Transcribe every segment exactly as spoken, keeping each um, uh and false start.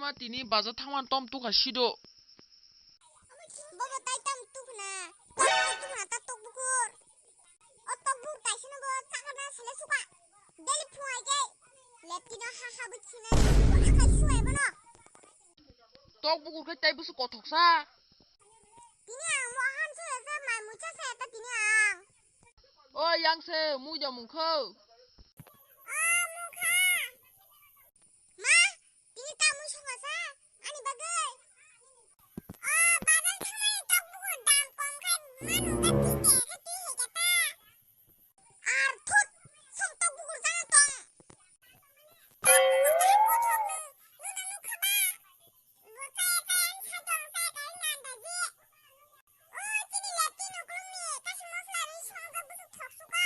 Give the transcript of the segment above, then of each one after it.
Ma tini bajar thangmani tom tukha sido. Bobo tai tam tukna. Tam tukna ta tok bukur. O tok bukur kaisa no bo chakna sele suka. Daily phung ai ke. Lepti no ha ha bui thina. Akai suai bono. Tok bukur khai tai busu kothok sa. Tini ang mo han se se mai mucha se ta tini ang. O yang se mui da mung kho. O mung kha. Ma, tini ta mui songasa, ani bagwi. O bazar thangmani tok bukur dam kom khai manu da twi te khe twi hai khe ta. Ar thut, song tok bukur jana tong. Tok bukur jana kothok nung, nuna nukha ba. Bo chaya chaya ni sajong chaya chaya ni anda ji. O chini lepti nuklung ni kaisa mosla ri songkha busuk thok suka.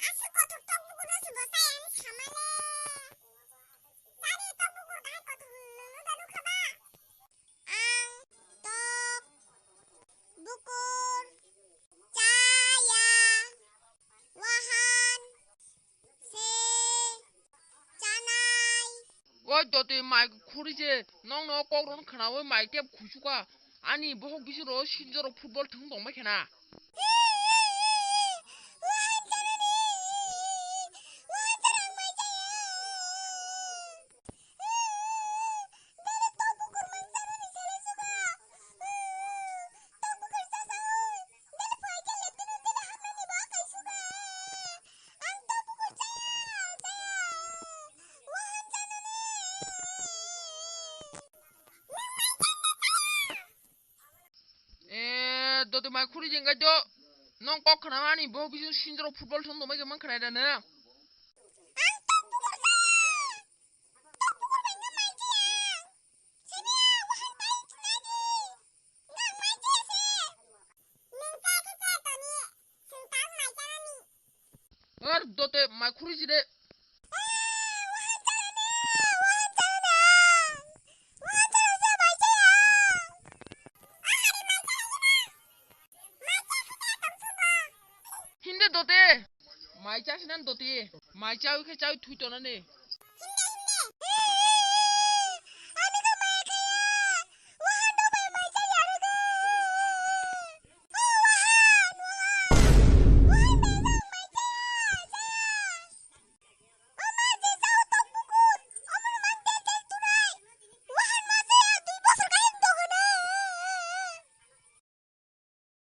Aswk kothok tok bukur no se bo chaya ni samale. Chari tok bukur bahai kothok nungno da nukha ba? Ang tok bukur chaya wahan se chanai. Oi doti mai khuri je nongno kok ron khna oi mai tep khusuka ani bohok bisi ro sinjoro football thung tong mai khena. Eh, doti mai khuri jeng gai do. Nong kok khna mani bo bisu sinjoro football thon do mai man khna da na. Ang tok bukur jaya. Tok bukur bai nang mai jaya. Sini ya, wahan bai chinagi. Nang mai jaya se. Nang jaya ke jaya toni. Sing tang mai jaya ni. Ar dote mai khuri jide. Hinde dote. Mai chasinan dote. Mai chawi khe chawi thui tonane.